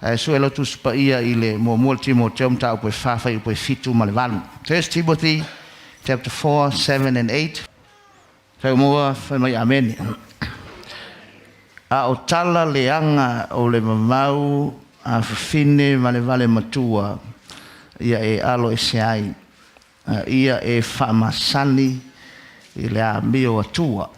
Ae sue lau Tusi Paia i le muamua le Timoteo mataupu e 4 fuaiupu e 7 ma le 8. First Timothy chapter 4, 7 and 8. Fai mua fai mai amene. A o tala leaga o le mamau a fafine valevale matua ia e alo ese ai, a ia e faamasani i le amio atua.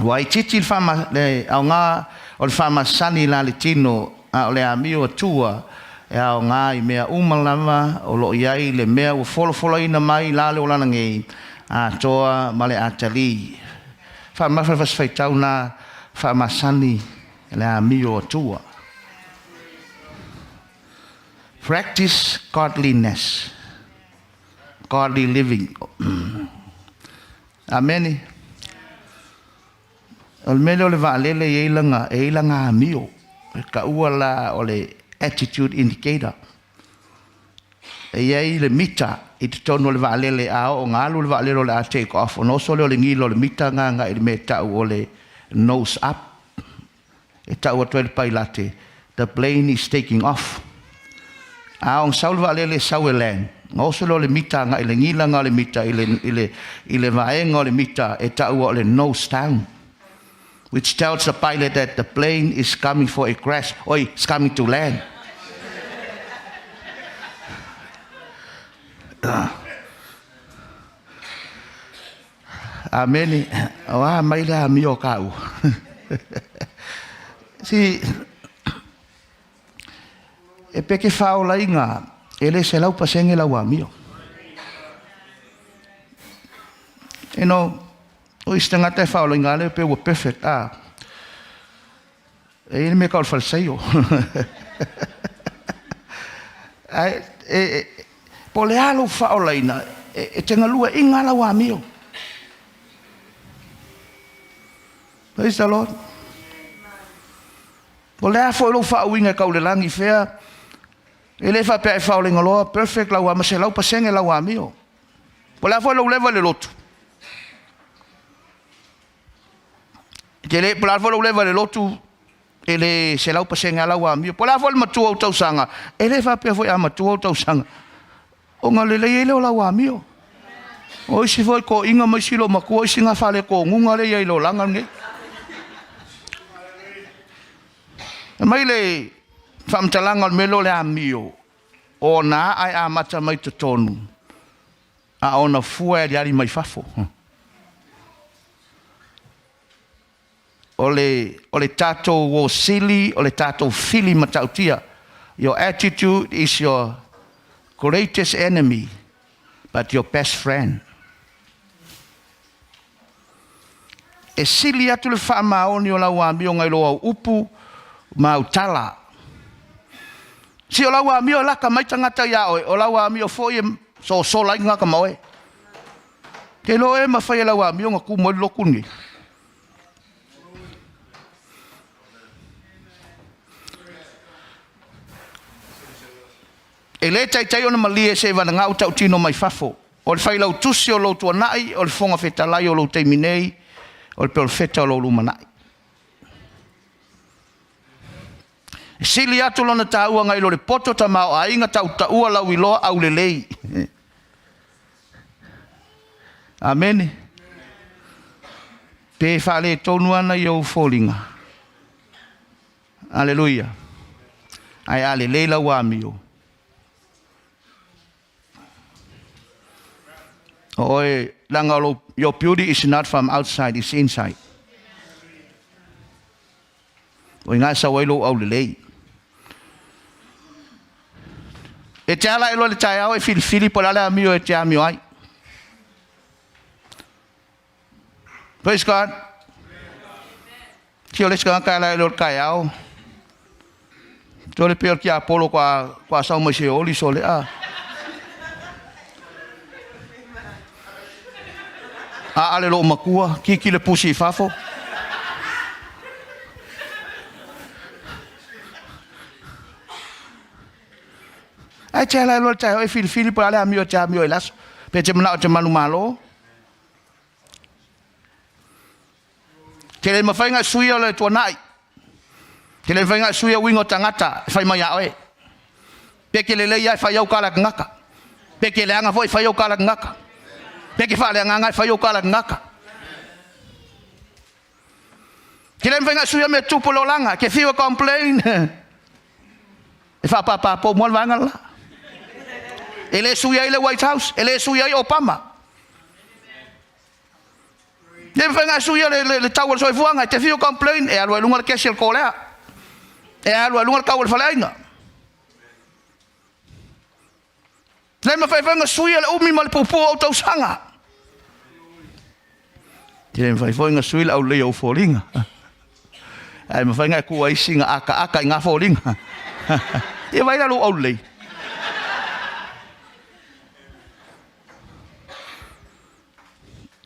Ua itiiti le, faama, le aoga o le faamasani la le tino, a o le amio atua e aoga i mea uma lava o lo o i ai le mea ua folafolaina mai la le olana nei, atoa ma le atalii. Faamafa le fasi faitau na faamasani le amio atua. Practice godliness, godly living. Amene. O le mea lea o le vaalele e i ai lana, e i ai lana amio. E taua la o le attitude indicator. E i ai le mita i totonu o le vaalele a oo ina alu le vaalele o le a take off, ona oso lea o le gila o le mita lena agai i le mea e tau o le nose up. E tau atu ai le pailate, the plane is taking off. A oo ina sau le vaalele e sau e land, ona oso lea o le mita agai i le gila lena o le mita i le, i le, i le vaega o le mita e taua o le nose down, which tells the pilot that the plane is coming for a crash, oi, it's coming to land. Amene. O a mai le amio o kāua. Si, e peke whaolaiga, e le 100% lau amio. You know, o isi tagata e whaolaiga le pe ua perfect. Ah. E i le mea ka o le falesaio. Ae, e, e, po o le a lou faaolaina, e, e te galue i ngā lau amio. Praise the Lord. Po o le a foi lou faauiga e kau le lagi fea, e le faapea e faaolaina loa, perfect lau ama, 100% lau amio. Po o le a foi lou leva i le lotu. Te le, po o le a foi lou leva i le lotu, e le 100% lava lau amio. Po o le a foi le matua o ou tausaga, e le faapea foi a matua ou tausaga, ona lelei ai lea o lau amio. O isi foi toeaiina ma isi loomatua, o isi na faaletonuga lea e i ai i le olaga lenei. Fai mai le faamatalaga o le mea lea o le amio, o ona a'a e amata mai totonu, a ona fua e aliali mai fafo. O le, o le tatou osili, o le tatou fili matautia. Your attitude is your greatest enemy, but your best friend. E sili atu le faamaoni o lau amio nai lo au upu ma au tala. Si o lau amio e laka mai tagata iā oe, o lau amio foi e sosola ai tagata ma oe. Te iloa e mafai e lau amio ona tumu ai le lotu lenei. E le taitai ona malie se i valagau tautino mai fafo. O le failautusi o lou tuanai, o le Fofoga Fetalai o lou taimi nei, o le perofeta o lou lumanai. E sili atu lona taua nai lo le poto tamaoaiga tautaua lauiloa aulelei. Amene. Pe faaletonu ana i ou foliga. Aleluia. Ae a lelei lau amio. O oe, leaga o lou, your beauty is not from outside, it's inside. O i ina e sau ai lou aulelei. E te ala e loa i le taeao e filifili po o le a le amio e te amio ai. Praise God. Si o le isi tagata e ala e loa i le taeao. Sole pei o le tiapolo kua, kua sau mai se oli sole a. A ale lou matua, kiki le pusi i fafo. Ae te ala e loa le taeao e filifili po o le a le amio e te amio ai i le aso. Pe te manao e te manumalo. Te le mafai ona e suia le tuanai. Te le mafai ona e suia uiga o tagata e fai mai ia oe. Pe e te lelei lava e fai au tala a tagata. Pe e te leaga foi e fai au tala a tagata. Pe e te faaleagaga e fai au tala a tagata. Te le mafai ona e suia mea tupu o le olaga. E te fiu e complain. E faapapa pou mo le vaega le la. E le sui ai le White House, e le sui ai Obama. Le mafai ona e suia le tau o le soifuaga, e te fiu complain, e alu ai luga le kesi a le kolea. E alu ai luga le tau o le faleaiga. Le mafai foi ona suia le umi ma le puupuu o ou tausaga. Te le mafai foi ona sui le aulelei o ou foliga. Ae mafai ona e tuu ai sina akaaka i ngā foliga. Ia vai la lou aulelei.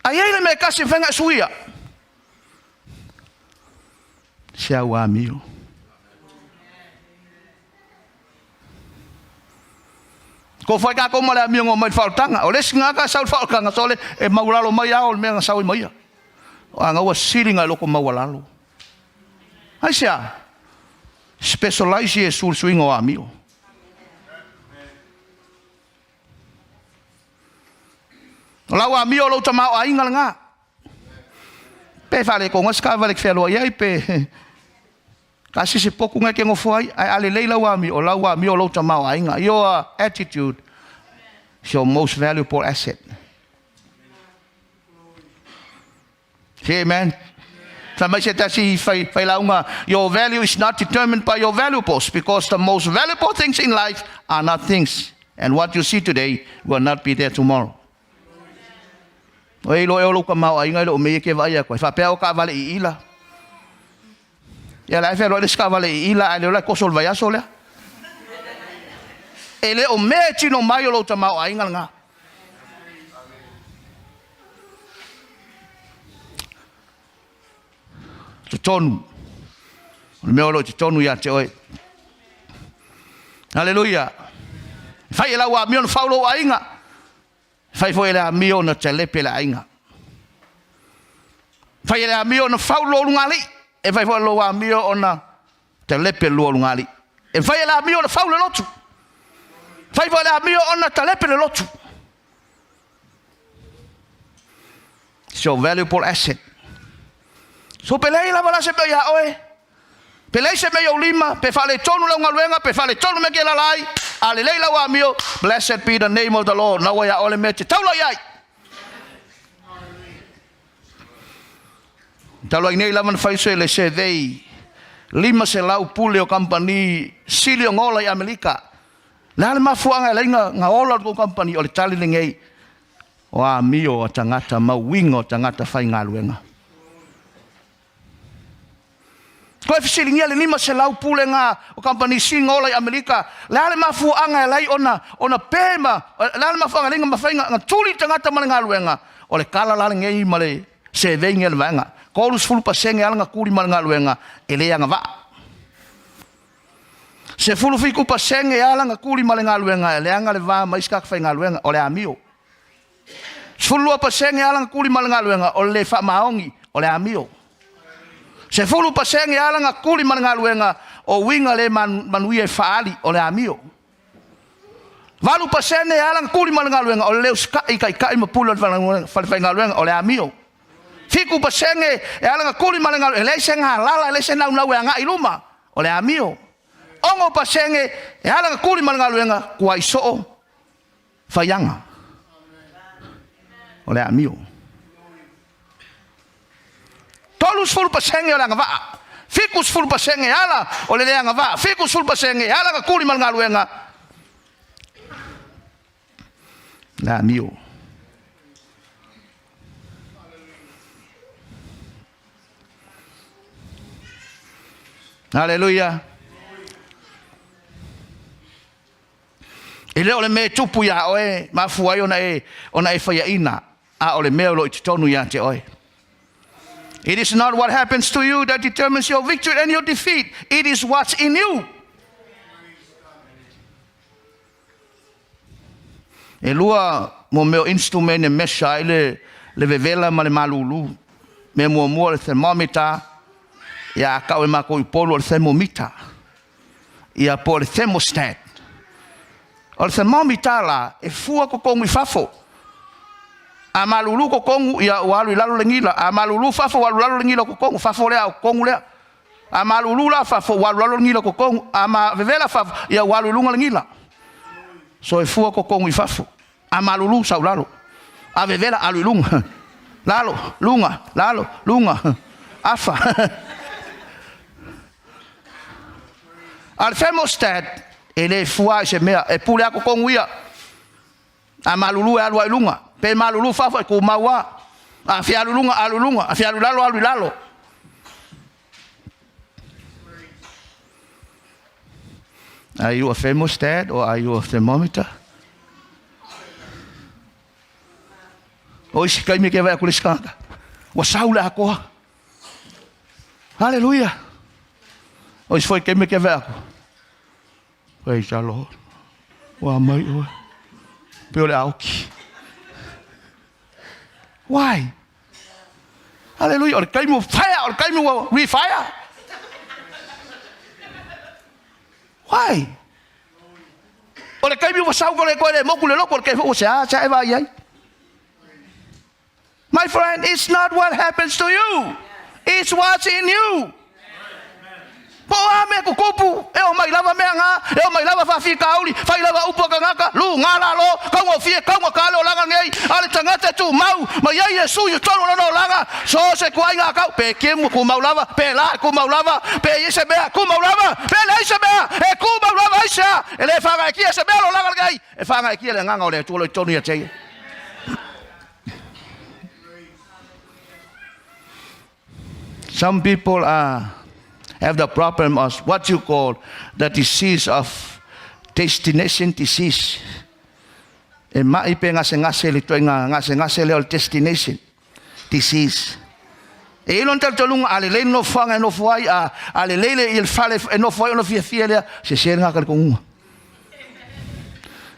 Ae i ai le mea e tasi e mafai ona e suia. Se au amio. Ko whai kākou ma le amio ngō mai le whaotaga. O le isi ngā ka sau le whaotaga, so le e maulalo mai ao le mea nga sau i maia. O anga ua sili ngai loko maualalo. Ai se a? Specialize Iesu le suiga o amio. O lau amio o lou tamaoaiga lena. Pe faaletonu ai se taavale e te fealuai ai pe tasi se potu na e te nofo ai, ae a lelei lau amio, o lau amio o lou tamaoaiga. Your attitude is your most valuable asset. Say amen. Fai mai se tasi fai, failauga, your value is not determined by your valuables because the most valuable things in life are not things and what you see today will not be there tomorrow. O e iloa e o lou tamaoaiga i lou mea ia ke vaai atu ai. Faapea o taavale i ila. Ia la e fealuai le isi taavale i ila ae le o la e toso le vaiaso lea. E le o mea e tino mai o lou tamaoaiga lena. Totonu. O le mea o lo o i totonu ia te oe. Aleluia. Fai e lau amio na fau lou aiga. Fai foi e le amio ona talepe le aiga. Fai e le amio ona fau lou lugalii. E fai foi e lou amio ona talepe lua lugalii. E fai e le amio ona fau le lotu. Fai foi e le amio ona talepe le lotu. It's your valuable asset. So pe leai lava la se mea ia oe, pe leai se mea i ou lima, pe faaletonu lau galuega, pe faaletonu mea e te alaala ai, a lelei lau amio, blessed be the name of the Lord, na ua ia oe le mea e te taula i ai. Talu ai nei lava na fai se le survey, 500 pule o kamupani sili ona ola i Amelika. Le a le mafuaaga e ala ai na ola le tou kamupani? O le tali lenei, O amio a tagata ma uiga o tagata faigaluega. Toe fesiligia le 500 pulega o kamupani sina ola i Amerika, le a le mafuaaga e ala ai ona, ona pe ma, le a le mafuaaga e ala ai ona mafai ona tuli tagata ma le galuega? O le tala la lenei ma le survey nei a le vaega, 30% ala na tuli ma le galuega e le agavaa. 17% e ala na tuli ma le galuega e leaga le va ma isi tagata faigaluega, o le amio. 12% e ala na tuli ma le galuega, o le le faamaoni, o le amio. 10% e ala na tuli ma le galuega, o uiga le manuia e faaali, o le amio. 8% e ala na tuli ma le galuega, o le le usitai i taitai ma pule o le falefaigaluega, o le amio. 7% e ala na tuli ma le galuega, e leai se galala, e leai se naunau e agai i luma, o le amio. 6% e ala na tuli ma le galuega, tuai soo faiaga, o le amio. 30% o le agavaa, 70% e ala o le le agavaa, 70% e ala na tuli ma le galuega, le amio. Aleluia. E le o le mea e tupu iā oe, mafua ai ona e, ona e faiaina, a o le mea o lo o i totonu ia te oe. It is not what happens to you that determines your victory and your defeat. It is what's in you. E lua mo mea o instrument e measure ai le, le vevela ma le malūlū. Mea muamua o le thermometer, Ia a tau e matou i Upolu o le thermometer, ia po o le thermostat. O le thermometer la, e fua totonu i fafo. A malulu totonu, ia ua alu i lalo le gila. A malulu fafo, ua alu i lalo le gila o totonu. Fafo lea, o totonu lea. A malulu la fafo, ua alu i lalo le gila o totonu. A ma vevela fafo, ia ua alu i luga le gila. So e fua totonu i fafo. A malulu, sau lalo. A vevela, alu i luga. Lalo, luga, lalo, luga. Afa. A o le thermostat, e le fua i se mea, e pule lava totonu ia. A malulu e alu lava i luga, pe malulu fafo e tumau lava. A fia alu i luga, alu i luga, a fia alu i lalo, alu i lalo. Are you a thermostat or are you a thermometer? O isi taimi ke vaai atu le isi tagata, ua sau le atoa. Haleluia. O isi foi taimi ke vaai atu, praise the Lord. Ua mai oe. Pe o le aoki. Why? Haleluia. O le taimi ua fire, o le taimi ua refire. Why? O le taimi ua sau kore koe le moku le loko, o le taimi ua se a, se a e vai ai. My friend, it's not what happens to you. It's what's in you. Po o a mea tutupu, e omai lava mea na, e omai lava faafitauli, fai lava upu a tagata, luga lalo, taugofie, taugata le olaga lenei, a le tagata e tumau mai ai Iesu i totonu o lona olaga, so o se ituaiga tau, pe kemu e tumau lava, pe la e tumau lava, pe i ai se mea, tumau lava, pe leai se mea, e tumau lava. Aisea? E le faagaeetia se mea le olaga lenei, e faagaeetia le Agaga o le Atua o lo o i totonu ia te ia. Some people are, have the problem of what you call the disease of destination disease. E mai pe gasegase le ituaiga gasegase lea o le destination disease. E i ai lona talitonuga a lelei le nofoaga e nofo ai, a, a lelei le, le fale e nofo ai ona fiafia lea, sese lena talitonuga.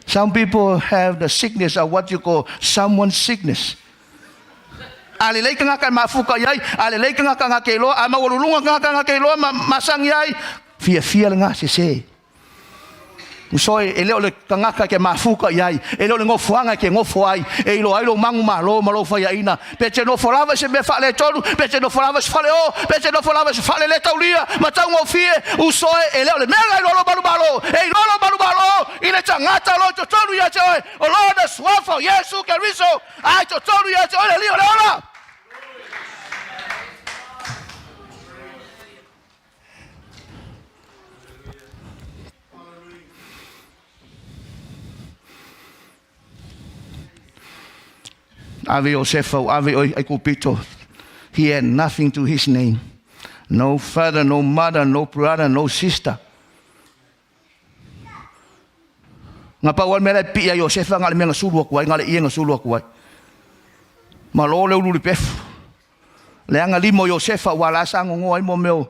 Some people have the sickness of what you call someone's sickness. A lelei tagata e mafuta i ai, a lelei tagata na te iloa, a maualuluga tagata na te iloa ma masani ai, fiafia lena sese. Uso e, e le o le tagata e te mafuta i ai, e le o le nofoaga e te nofo ai, e iloa ai lou manumalo ma lou faiaina. Pe te nofo lava i se mea faaletonu, pe te nofo lava i se faleō, pe te nofo lava i se fale le taulia ma taugofie, uso e, e le o le mea lena e iloa lou manumalo, e iloa lou manumalo i le tagata o lo o i totonu ia te oe, o lona Suafa o Iesu Keriso, a i totonu ia te oe le Alii o le ola. Ave Iosefa, ua ave oe i Aikupito. He had nothing to his name. No father, no mother, no brother, no sister. Na pau lava le mea la e pipii ia Iosefa na o le mea na sulu atu ai, na o le ie na sulu atu ai. Malo le ulu lipefu. Leaga lima o Iosefa aua la sa gogoa ai mo mea o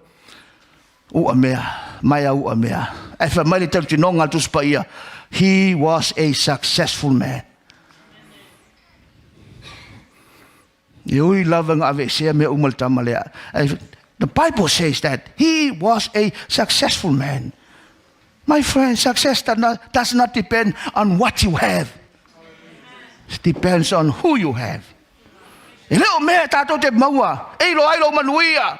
u'a mea, maea u'a mea. Ae fai mai le talitonuga a le Tusi Paia, he was a successful man. E ui lava ina aveesea mea uma le tama lea. The Bible says that he was a successful man. My friend, success does not, does not depend on what you have. It depends on who you have. E le o mea tatou te maua, e iloa ai lou manuia.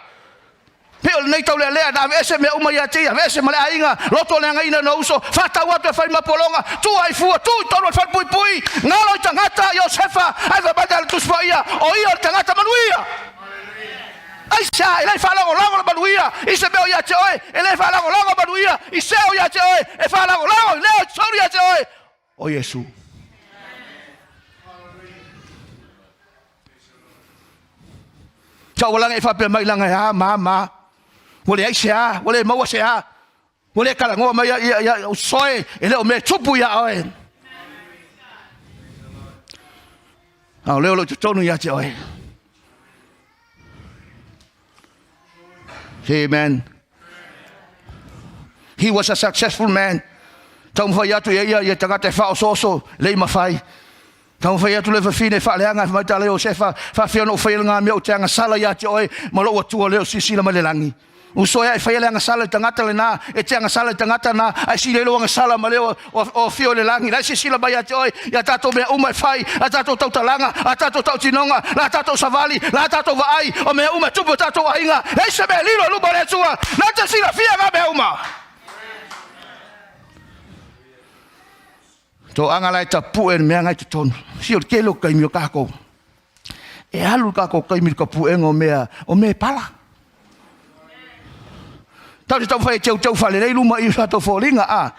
Pei o lenei taulealea na aveese mea uma ia te ia, aveese ma le aiga, loto leagaina na uso, faatau atu e fai ma pologa, tua i fua, tu i tonu o le falepuipui, galo i tagata, Iosefa, ae fai mai le Tusi Paia, o ia o le tagata manuia. Aisea? E le faalagolago le manuia i se mea o ia te oe, e le faalagolago manuia i se o ia te oe, e faalagolago i lea o i totonu ia te oe, o Iesu. Taualaga e faapea mai laga e a ma ma. Ua leai se a, ua le maua se a. Ua le talanoa mai ia, ia, ia, soe, e le o mea e tupu ia oe. A o lea o lo o i totonu ia te oe. Amen. He was a successful man. Taumafai atu ia ia ia tagata e faaosooso, le i mafai. Taumafai atu le fafine e faaleaga, fai mai tala Iosefa, faafia ona ou faia lena mea ou te agasala ia te oe ma lou Atua lea o silasila mai le lagi. Uso e faia le agasala i le tagata lena, e te agasala i le tagata na, ae sili ai lou agasala ma le o afio i le lagi, la e silasila mai ia te oe, i a tatou mea uma e fai, a tatou tautalaga, a tatou tautinoga, la tatou savali, la tatou vaai, o mea uma e tupu i tatou aiga, e leai se mea e lilo i luma o le Atua, na te silafia na mea uma. Toaga la e tapue le mea na i totonu. Si o le tele o taimi o tatou. E alu le tatou taimi i le tapuega o mea, o mea e pala. Tau te taumafai e teuteu faalelei luma i o tatou foliga, a.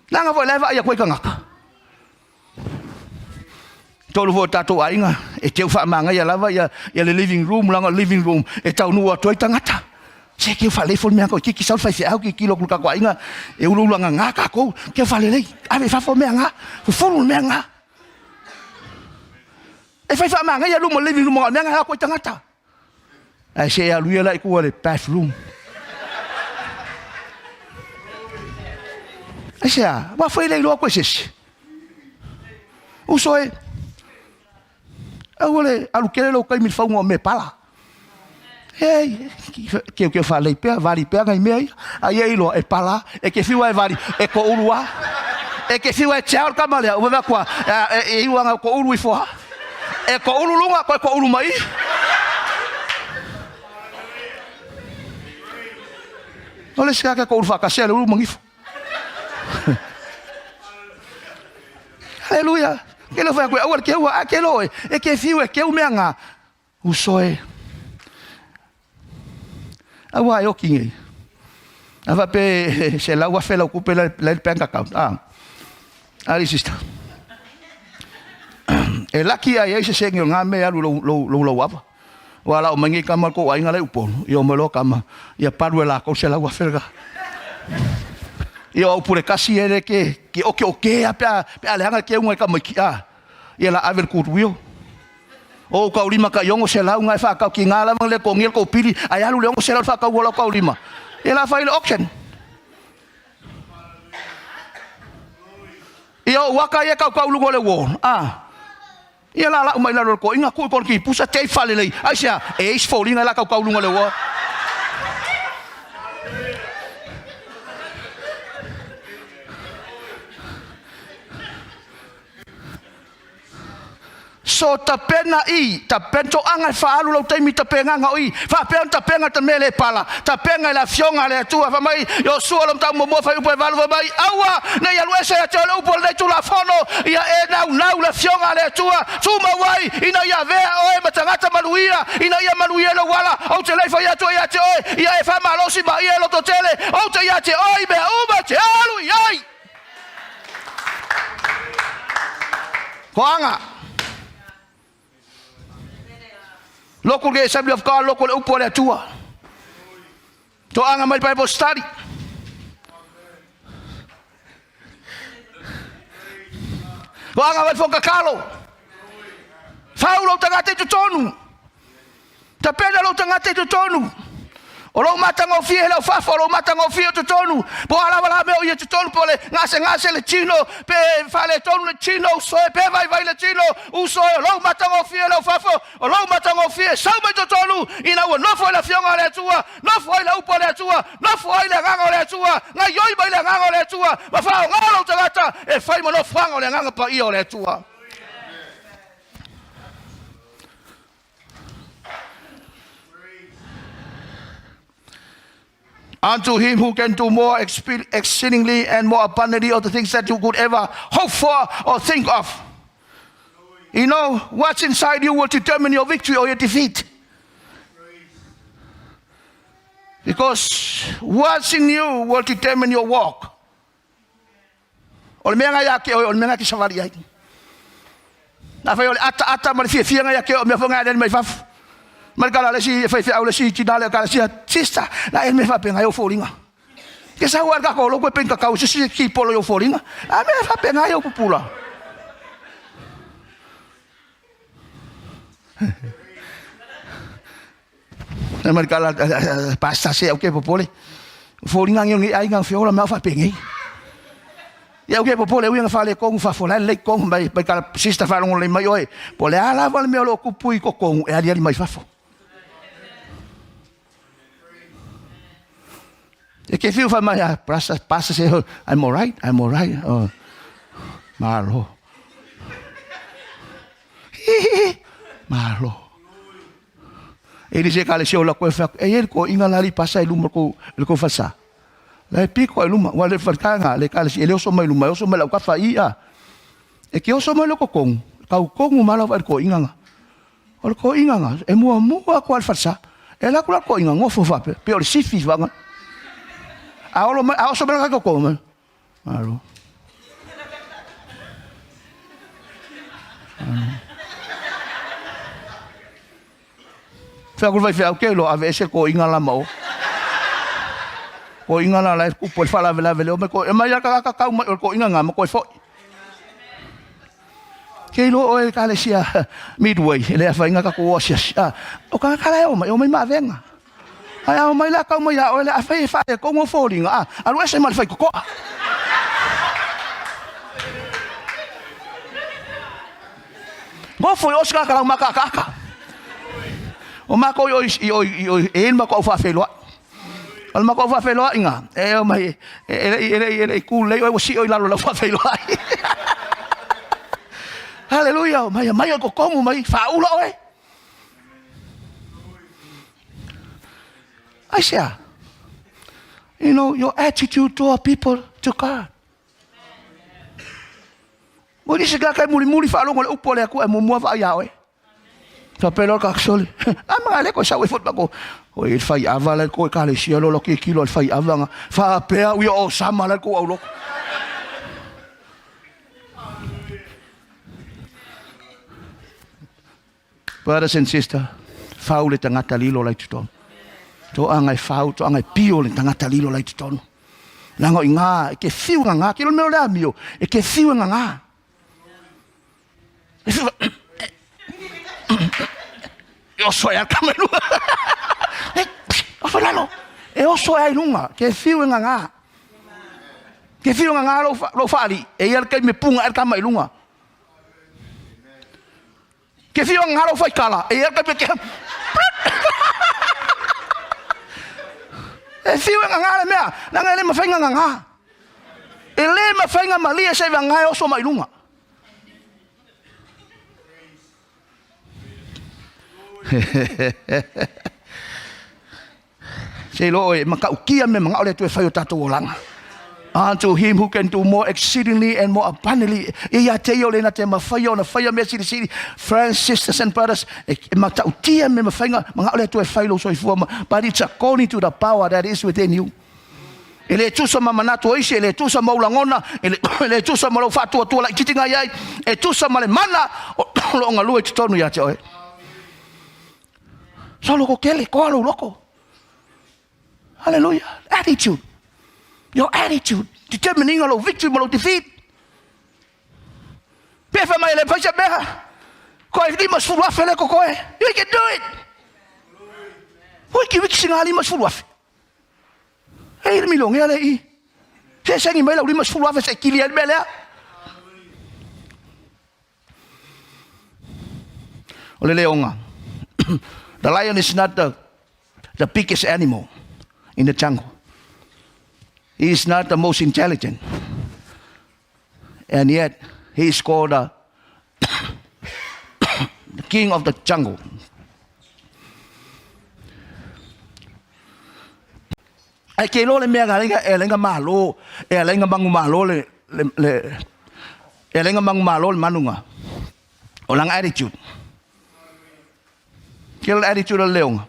Leaga foi la e vaai atu ai tagata. Tolu foi o tatou aiga e teu faamanaia lava ia, ia le living room, leaga o le living room e taunuu atu ai tagata. Se teu faalelei foi le mea toeitiiti sau le faifeau tilotilo atu i le tatou aiga e uluuluagaga tatou, teu faalelei, ave i fafo mea na, fufulu le mea na. E fai faamanaia luma o le living room o le mea na e o atu ai tagata. Ae se e alu ia la i tua le bathroom. Aisea, ua foi le iloa atu e se isi. Uso e, aua le alu tele lou taimi i le fauga o mea pala. Ei, keukeu faalelei pea, vali pea nai mea ia. A ia iloa, e pala, e te fiu lava e vali, e toulu lava. E te fiu lava e tiao le tama lea, ua vaai atu lava, e iu lava ina toulu ifo lava. E toulu luga, toe toulu mai i. O le isi tagata e toulu faatasi lava le ulu ma gifo. Aleluia. Ke le fai atu, aua le keua, a ke loe, e ke fiu e keu mea ngā. Uso e. Aua e oki nei. A faapea 100,000 lau tupe la i le bank account. Ah. Ali sister. E laki ai ai se senge o ngā mea alu lou, lou, lou lauava. Ua la o mai nei kama kou aiga le Upolu. Ia o mai loa kama. Ia palu e lākou 100,000 ka. Ia o pule kasi e le ke, ke oke o ke a pe a, pe a leaga ke unga i kamaiki. Ah. Ia la ave le kuruio. O ou kaulima ka i 600 nga e whaakau ki ngā lava le kongi le kou pili, ai alu le 600 whaakau o lau kaulima. Ia la whai le auction. Ia o waka ia kau kau lugo le wall. Ah. Ia la lau mai lalo le koinga, kui kona ki pusa, te fale lei. Ai sea, e is foliga la kau kau lugo le wall. So tapena i, tapen toaga e faaalu lou taimi i tapegaga o i, faapea ona tapega ta mea le pala, tapega i le Afioga a le Atua. Fai mai Iosua lona mataupu muamua fuaiupu e 8, fai mai, Aua ne i alu ese ia te oe le upu o lenei Tulafono, ia e naunau le Afioga a le Atua, tumau ai, ina ia avea oe ma tagata manuia, ina ia manuia lou ala, ou te le i fai atu ai ia te oe, ia e faamalosi ma ia e lototele, ou te ia te oe i mea uma e te alu i ai. Toaga. Local le Assembly of God, loko le upu a le Atua. Toaga mai Bible study. Toaga mai whakakalo. Whau lou tagata i totonu. Tapena lou tagata i totonu. O lou matagofie he lau fafo, o lou matagofie o totonu. Po o a lava la mea o ia totonu, po o le gasegase le tino, pe faaletonu le tino, uso e, pe vaivai le tino, uso e, o lou matagofie lau fafo, o lou matagofie, sau mai totonu, ina ua nofo ai le Afioga a le Atua, nofo ai le upu a le Atua, nofo ai le Agaga o le Atua, gaioi mai le Agaga o le Atua, ma faaaoga lou tagata e fai ma nofoaga o le Agaga Paia o le Atua. Unto him who can do more exceedingly and more abundantly of the things that you could ever hope for or think of. You know, what's inside you will determine your victory or your defeat. Because what's in you will determine your walk. O le mea nga ia te oe, o le mea nga te savali ai. Afai o le ataata ma le fiafiaga ia te oe, o mea foi nga e aliali mai fafo. Mai le kala le isi faifeau le isi tina le kala sia, sister, la e mea faapena i ou foliga. Ke sau a le kako lou koe peni kakau se isi kipolo i ou foliga. A mea faapena i ou pupula. Fai mai le kala, pastor se au ke popole. Foliga ngi o ngi ai nga feola me au faapenei. Ia au ke popole ui nga fale kongu fafo la lei kongu mai mai kala sister faalogo lelei mai oe. Po o le a lava le mea o lo o tupu i totogu e aliali mai fafo. E ke fiu wha mai, ah, pastor, pastor say, oh, I'm all right, I'm all right. Oh, malo. Malo. E le se kale se ola koe wha, e ele ko inga lali pasa i luma ko, le ko whasa. La e piko i luma, wa le whakanga, le kale se, e le oso mai luma, e oso mai lau kafa i a. E ke oso mai loko kongu, kau kongu mala wa ko inganga. O le ko inganga, e mua mua ko al whasa. E la kula ko inga ngofo whape, pe o le sifi wanga. A olo mai, a oso mai la ko mai. Malo. Fea ku vai fea ke lo ave ese ko inga la mo. Ko inga la la ku po fa la vela vele o me ko e mai ka ka ka mai ko inga nga mo ko fo. Ke lo o e ka le sia midway le fa inga ka ko sia sia. O ka ka la o mai o mai ma venga. Ae ao mai la kau mai a oe le awhai e whae ko ngō fōringa, a, alu ese ma le whai kokoa. Ngō foi o sika ka lau maka aka aka. O mako i oi i oi i oi e ma ko au whawheloa. O le mako au whawheloa inga. E o mai e e e e e e ku lei oi wasi oi lalo lau whawheloa. Hallelujah. Mai mai o ko kongu mai whaula oe. Aisea? You know, your attitude toward people to God. Mo nisi ka kai muli muli whaalongo le upo le aku e mumua wha ia oe. Fa pelo ka soli. A mga le ko sa we fot ko. O e whai ava le ko ka le sia lo ke kilo le whai ava nga. Fa pea ui o sama le ko au loko. Brothers and sisters, whau le tangata lilo lai totonu. Toanga e whau, toanga e pio le tangata lilo lai totonu. Nanga i ngā, e ke whiu ngā ngā, ke lo meo le amio, e ke whiu ngā ngā. E whiu, e oso e alka mai lunga. E, oso lalo, e oso e ai lunga, ke whiu ngā ngā. Ke whiu ngā ngā lou whaali, e ia le kai me punga e alka mai lunga. Ke whio ngaro whai kala, e ia kai ke E whio nga ngā le mea, na ngai le mawhai nga ngā. E le mawhai nga malia se wa ngai oso mai lunga. Se lo e makaukia me manga ole tu e whai o tātou olanga. Unto him who can do more exceedingly and more abundantly. E ia te ia o lena te mawhai ona whai mea siri siri. Friends, sisters and brothers, e matautia me mawhainga, manga ole tu e whai lo soifua ma. But it's according to the power that is within you. E le tusa ma manatu o isi, e le tusa ma ulangona, e le, e le tusa ma lau whaatua tua lai titinga iai, e tusa ma le mana o lo ngalue te tonu ia te oe. So loko kele, koa lou loko. Hallelujah. Attitude. Your attitude. Determining lou victory ma lou defeat. Pe fa mai le paisa meha. Koe 50,000 le kokoe. You can do it. Wiki wiki singa 50,000. Ei le milionea le i. Se sengi mai lau 50,000 se kili ai le mea lea. O le leonga. The lion is not the, the biggest animal in the jungle. He is not the most intelligent. And yet, he is called the, the king of the jungle. Ai ke lo le mea nga lenga e lenga malo e lenga mangu malo le le le e lenga mangu malo le manunga. O langa attitude. Ke le attitude o le leonga.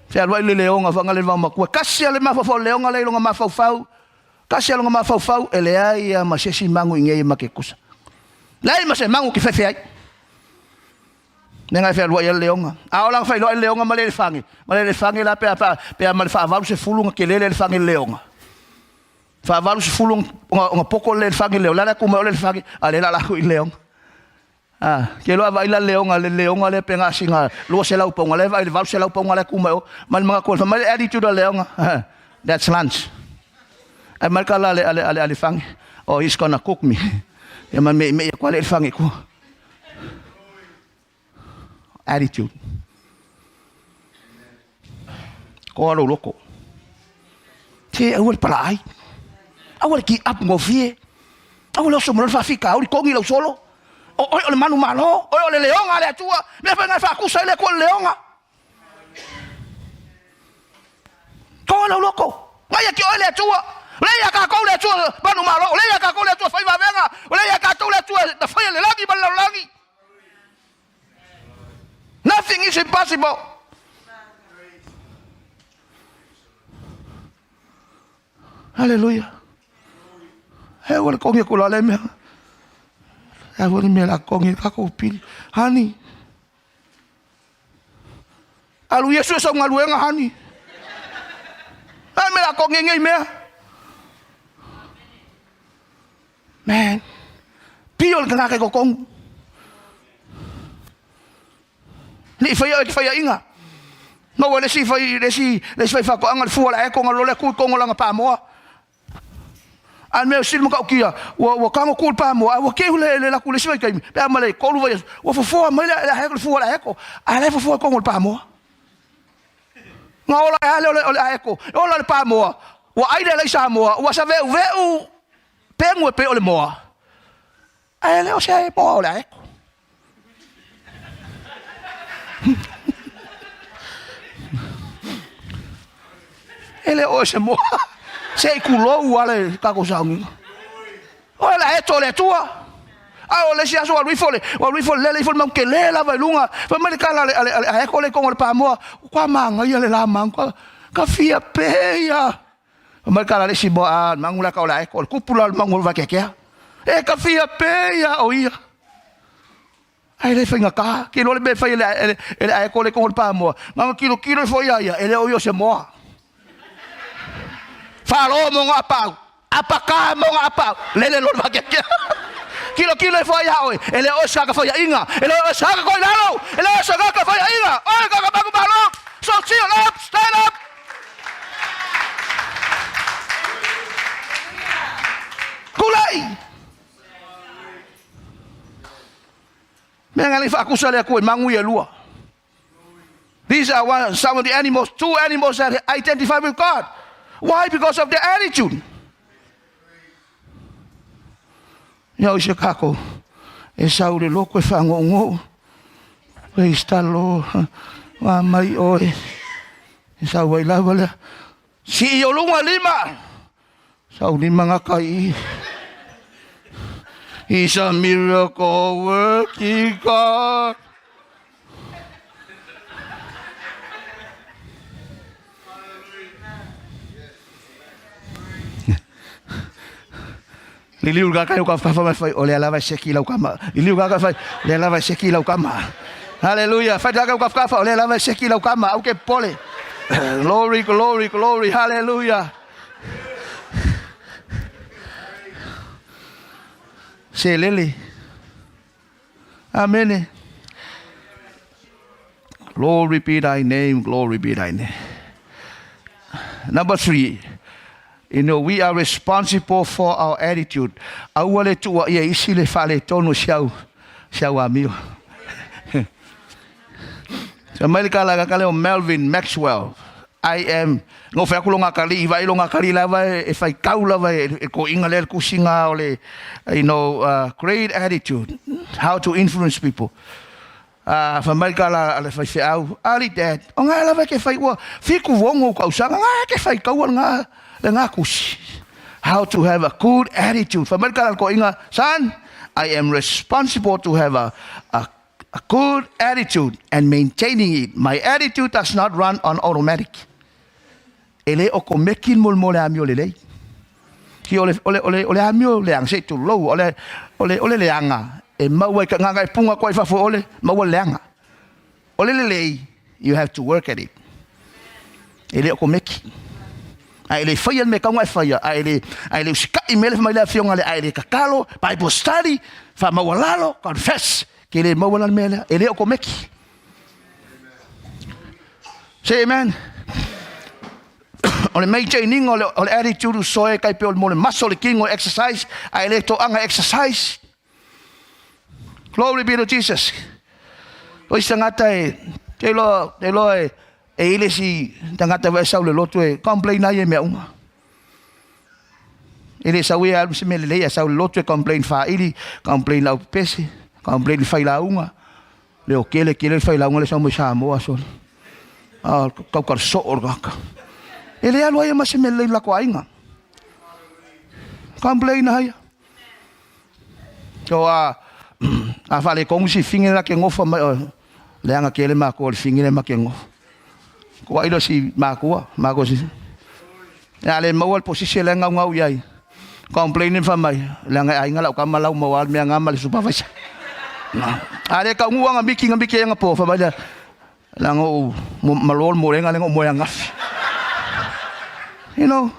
Se alua i le leonga whanga le vau makua. Kasi ale mawhawhau leonga le ilonga mawhawhau. Kasi alonga mawhawhau e le ai a ma sesi mangu i ngei ma ke kusa. Lei ma se mangu ki whewhe ai. Me ngai whea lua ia leonga. A ola whai loa leonga ma le whangi. Ma le whangi la pea, pea, pea ma le whaavalu se fulu nga kelele le whangi leonga. Whaavalu se fulu nga, nga poko le whangi leonga. Lala kuma o le whangi. A le la la hui leonga. Ah, ke loa vai la leonga le leonga le penga singa lua se lau ponga le vai le valu se lau ponga le kuma o ma le mga kola ma le attitude leonga. That's lunch. Ai mai ka la le ale ale ale whangi. Oh, he's gonna cook me. Ya ma me me kwa le whangi ku. Attitude. Ko alo loko. Se aua le palaai. Aua le give up gofie. Aua le oso mai loa le faafitauli, togi lau solo. O oe o le manumalo, oe o le leoga a le Atua. Mea foi na e faakusa ai le Atua o le leoga. Toa lau loto. Ngai ati oe le Atua. O lea ia tatou le Atua manumalo, o lea ia tatou le Atua fai vavega, o lea ia tatou le Atua na faia le lagi ma le lalolagi. Nothing is impossible. Haleluia. E ua le kongi aku la le mea. E ua le mea la kongi ka ko pili. Hani. Alu Iesu e sau galuega hani. A mea la kongi ngei mea. Man. Pio le tagata i totonu. Ne i faia oe te faiainga. Maua le isi fai le isi le isi fai faatoaga le fua la eko ngalo le ku kongo langa pamoa. A mea sili matautia ua ua tago ku le pamoa a ua keu le le laku le isi vaitaimi pe a ma le tolu vaiaso ua fofoa mai le aeko le fua le aeko a la e fofoa i totonu o le pamoa. Na ola ai lea o le aeko e ola le pamoa ua ai le alai Samoa ua saveuveu pegu e pei o le moa ae le o se moa o le aeko. E le o se moa. Se i kulou a le tatou sauniga. O le aeto o le Atua. A o le isi aso ua alu ifo le, ua alu ifo le lele ifo le maunu tele lava i luga. Fai mai le tala a le, a le, a le aeko le i totonu o le pamoa, ua manaia le la magu, ka fia pe ia. Fai mai le tala a le isi moa, a, le magu la ka o le aeko, o le kupu la o le magu o le vakeakea. E ka fia pe ia o ia. Ae le faigata, ke iloa le mea e fai e le, e le aeko le i totonu o le pamoa, na ona tilotilo ifo ia ia, e le o ia o se moa. Falo mo ona apau, apaka mo ona apau, lele loa le vakeakea. Tilotilo ifo ia oe, e le o oe se tagata faiainga, e le o oe se tagata koilalo, e le o oe se tagata faiainga, oe tagata manumalo, so chill up, stand up. Tulai! Mea nga le faakusa le Atua i magu ia e lua. These are one, some of the animals, two animals that identify with God. Why? Because of their attitude. Ia o se kako, e sau le loko e whangongo. Praise the Lord. Wa mai oe. E sau ai lava lea. Sii o luga lima. Sau lima nga kai. He's a miracle working God. Liliu ka kai o ka whawha mai whai, o lea lava e seki lau kama. Liliu ka kai whai, lea lava e seki lau kama. Hallelujah. Whai ka kai o ka o lea lava e seki lau kama. Au ke pole. Glory, glory, glory. Hallelujah. Se lele. Amene. Glory be thy name, glory be thy name. Number three, you know, we are responsible for our attitude. Aua le tuua ia isi le faaletonu si au, si au amio. Sa mai le kala ka leo Melvin Maxwell. I am no fai aku lo ngakali i vai lo ngakali lava e fai kau lava e ko inga le kusinga o le you know great attitude how to influence people. A fai mai ka la le fai feau ali dad o nga lava ke fai ua fiku vongo ka usanga nga ke fai kau nga le nga kusi. How to have a good attitude. Fai mai ka la ko inga son I am responsible to have a A good attitude and maintaining it. My attitude does not run on automatic. E le o komeki mo mo le amio lelei. Ki o le o le o le o le amio leaga se tulou o le o le o le leaga e maua i ka nganga e punga koa i fafo o le maua le leaga. O le lelei you have to work at it. E le o komeki. A e le faia le mea kaunga e faia, a e le, a e le usikai mele mai le afioga le, a e le tatalo, Bible study, faamaualalo, confess, ke le maua la le mea lea, e le o komeki. Say amen. O le maintaining o le, o le attitude soe kai pe o le mo le muscle le kingo exercise, a e le toaga exercise. Glory be to Jesus. O isi tagata e, te iloa, te iloa e, e i le isi tagata e sau le lotu e complain ai e mea uma. E le sau e alu se mea lelei, a sau le lotu e complain faili, complain lau pepese, complain le failauga. Leo kele kele le failauga le sau mai Samoa sole. A kau ka soo o le kaka. E le alu ai ma se mea lelei la ko aiga. Complain haia. So a a fale kongu si finge la ke ngofa mai o leaga kele makou le finge le ma ke ngofa. Ko ai lo si makua, makua si. Ya le maua le posisi le ngau ngau iai. Complain fa mai, leaga e aiga lau kama lau maua le mea ngama le supervisor. A le kaungu anga miki nga miki nga po fa mai le leaga ou malo le molega le mo angafi. You know,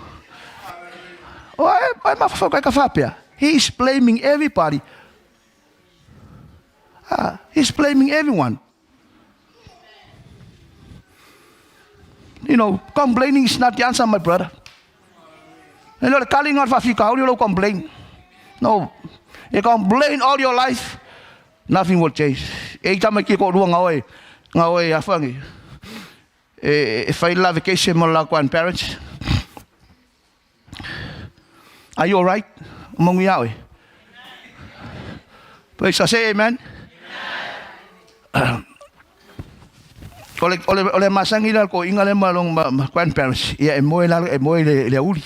o ai ai ma fa ka faapea. He is blaming everybody. Ah, he's blaming everyone. You know, complaining is not the answer, my brother. E le o le kali nga faafitauli o lou complain. No. You complain all your life, nothing will change. E i tama ki ko lua nga oe, nga oe afangi. E, e fai la vacation mo la grandparents. Are you alright? Mangu ia oe. Praise God. Say amen. O le, o le, o le masangi la ko inga le ma long ma, ma grandparents ia e moe la e moe le le uli.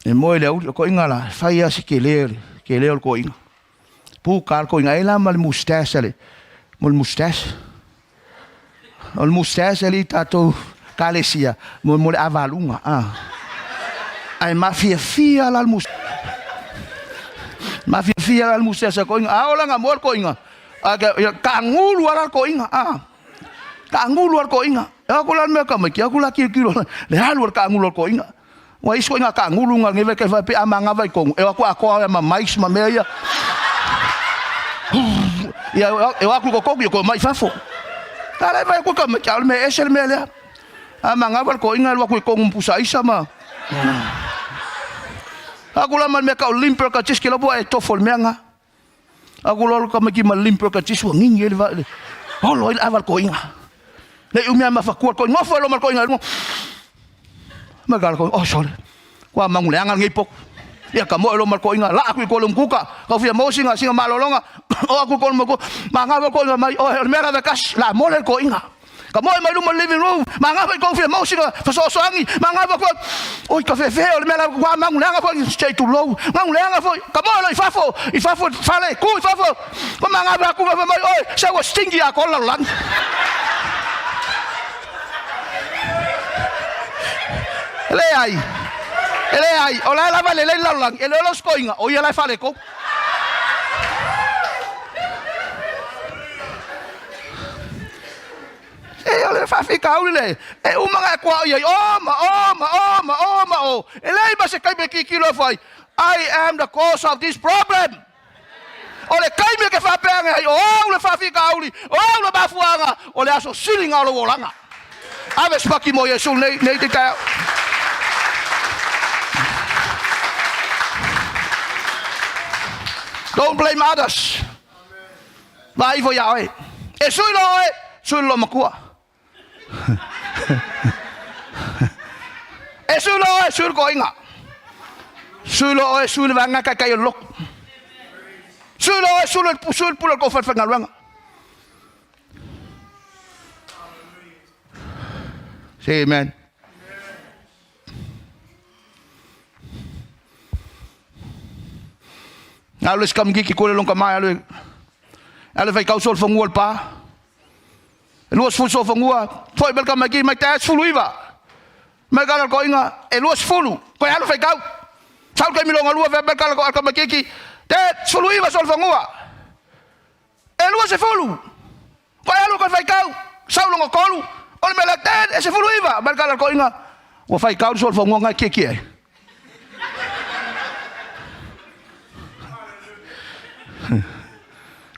E moe le uli ko inga la fai a si ke le ke le o ko inga. Pu ka ko inga e la ma le mustache le. Mo le mustache. O le mustache ali tatou kalesia mo mo le avaluga a. Ae mafiafia la le mus mafiafia la le mustache a koiga a ola nga mo le koiga a ka angulu ala le koiga a ka angulu ala koiga e aku la le mea ka mai ki aku la kilokilo le alu le ka angulu le koiga ua isi koiga ka angulu nga ngeve ke pe a mangava i kongu e aku akoa ma mais ma mea ia ia e aku ko kogu ko mai fafo Tala vai ku ka mai ki me ese le mea lea a mangava le koiga lu aku i kongu pusa isa ma aku la ma mea ka o limper ka tis ke lobo e tofo le mea nga aku lo ka mai ki ma limper ka tis ua ngingi ele va le holo ile ava le koiga le umia ma fakua ko ngofo lo ma koiga lu ma ka ko oh sorry kua mangu leaga lenei poku ia ka moe lo ma koiga la aku i ko le kuka ka fia mo singa singa malolonga o aku ko mo ko ma nga ko mai o le mea la kas la mo le koiga ka moe mai luma living room ma nga ko fia mo singa fasoasoagi ma nga ko oi ka fefe o le mea la kua mangu leaga foi stay too low mangu leaga foi ka moe lo i fafo fale ku i fafo ko ma nga aku mai oi sa ua stingy a ko la lalolagi leai e leai o la e lava lelei le lalolagi e le o lau sikoiga o ia la e faalekou. E o le faafitauli le e uma ga e kuao i ai o ma o ma o ma o ma o e leai ma se taimi e tilotilo afu ai. I am the cause of this problem. O le taimi e te faapea ane ai o au le faafitauli, o au le mafuaaga, o le aso siliga o lou olaga. Ave se paki mo Iesu nei nei te taeao. Don't blame others. Vaai ifo iā oe. E sui loa oe, sui loa matua. E sui loa oe, sui le toaiga. Sui loa oe, sui le vaega taitai o le lotu. Sui loa oe, sui le sui le pule o le tou falefaigaluega. Say amen. Alu le sikamikiki kule long ka mai alu alu fai kau sol fangua le pa. E 20 sofanua, foi mai le tamaiti mai taea 19. Mai kala le toaiga, e 20, toe alu faitau. Sau le taimi longalua fea mai kala le tamaitiiti, te 19 solofanua. E 20, toe alu toe faitau, sau longa tolu, o le mea lea, te e 19. Mai kala le toaiga, ua faitau le solofanua na e kiekie ai.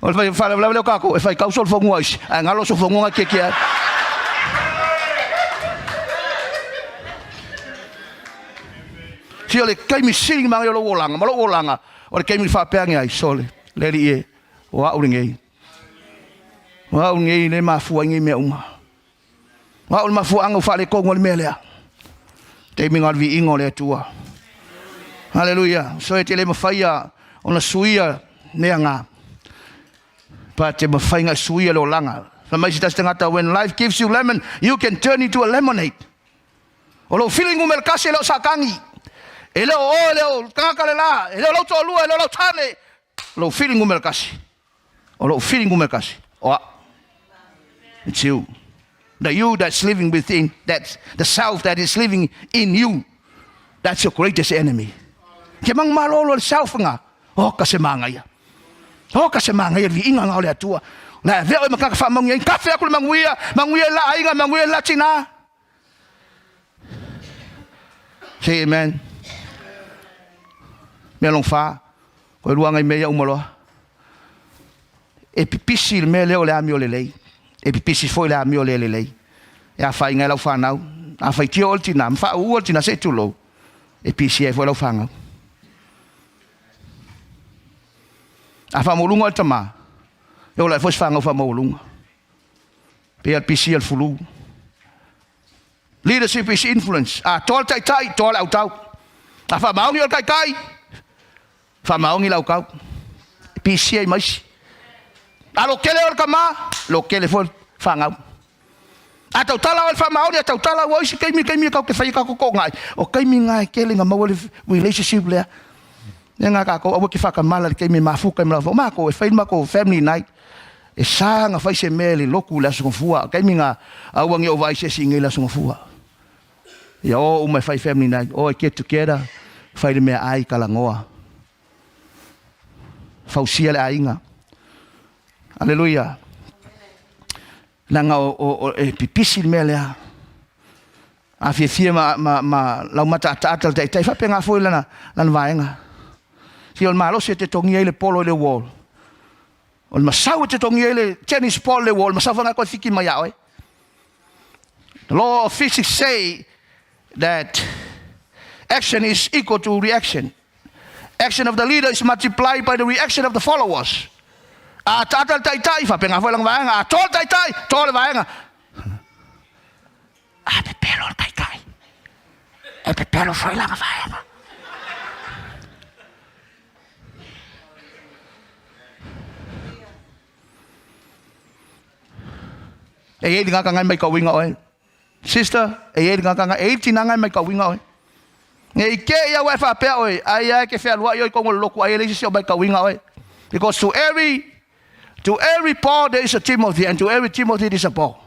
O le fai faalavelave lea o tatou e faitau solofanua isi ae galo solofanua na kiekie ai. Si o le taimi sili manaia o lou olaga ma lou olaga o le taimi faapea ane ai sole le Alii e o au lenei. O au lenei le mafua ai nei mea uma. O au le mafuaaga ua faaletonu ai le mea lea. Taimi na o le viiga o le Atua. Haleluia. So e te le mafaia ona suia mea nga. Pa te mafai nga suia le olaga. Fai mai se tasi tagata, when life gives you lemon, you can turn into a lemonade. O lou feeling numera tasi e le o Satani. E le o oe, e le o tagata le la, e le o lau toalua, e le o lau tane. O lou feeling numera tasi. O lou feeling numera tasi. O au. It's you. The you that's living within, that's the self that is living in you. That's your greatest enemy. Ke mang malolo le self nga. O ka se mangaia. O ka se mangaia le viiga nga o le Atua. La avea oe ma tagata faamanuia ai. Kafe aku le manuia, manuia la aiga, manuia la tina. Say amen. Mea long fa, ko lua ngai mea uma loa. E pipisi le mea lea o le amio lelei. E pipisi foi le amio le lelei. E afaina ai lau fanau. A faitio oe le tina, ma faauu le tina se i tulou. E pisi ai foi lau fanau. A faamaualuga oe le tama, e ola ai foi se fanau faamaualuga. Pei lava le pisi a le fulu. Leadership is influence. A toa le taitai, toa le autau. A faamaoni oe le taitai, faamaoni le autau. E pisi ai ma isi. A lokele oe le tama, lokele foi le fanau. A tautala oe le faamaoni, a tautala ua isi taimi, taimi e tatou te faia tatou toonai. O taimi na e tele na maua le relationship lea. Lea na tatou aua te faatamala i le taimi e mafuta ai ma lau matou e fai le matou family night. E sa na fai se mea i le lotu i le Aso Gafua. O taimi na aua ne i ou vaai se isi i nei le Aso Gafua. Ia o uma e fai family night. O e get together, fai le meaai, talanoa. Fausia le aiga. Aleluia. Leaga o, o, o, e pipisi le mea lea. A fiafia ma, ma, ma lau mataataata le taitai, faapena foi lana, lana vaega. Si o le malosi e te togia ai le polo i le wall. O le masau e te togia ai le tennis ball i le wall, masau whanga koe whiki mai a oe. The law of physics say that action is equal to reaction. Action of the leader is multiplied by the reaction of the followers. A ataata le taitai, faapena foi lana vaega. A toa le taitai, toa le vaega. A pepelo le taitai, e pepelo foi lana vaega. E i ai le tagata na e maitauina oe. Sister, e i ai le tagata na, e i ai le tina na e maitauina oe. Ne i te i au e faapea oe, ai a e te fealuai oe i totonu o le lotu ai e leai se isi o maitauina oe. Because to every, to every Paul there is a Timothy and to every Timothy there is a Paul.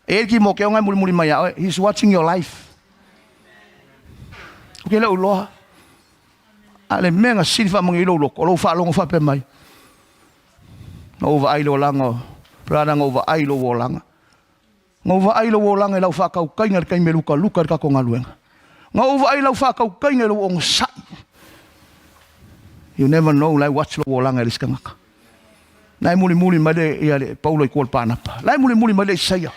E i ai le Timoteo na e mulimuli mai ia oe. He's watching your life. Ou te le o iloa. A o le mea na sili faamanuia ai lou loto, o lou faalogo faapea mai, Na ou vaai i le olaga o Brother, na ou vaai i lou olaga. Na ou vaai i lou olaga i lau faatautaiga i le taimi e lukaluka i le tatou galuega. Na ou vaai i lau faatautaiga i lou onosai. You never know, la e watch lou olaga e le isi tagata. La e mulimuli mai le, ia le Paulo i tua o le Pānapa. La e mulimuli mai le Isaia.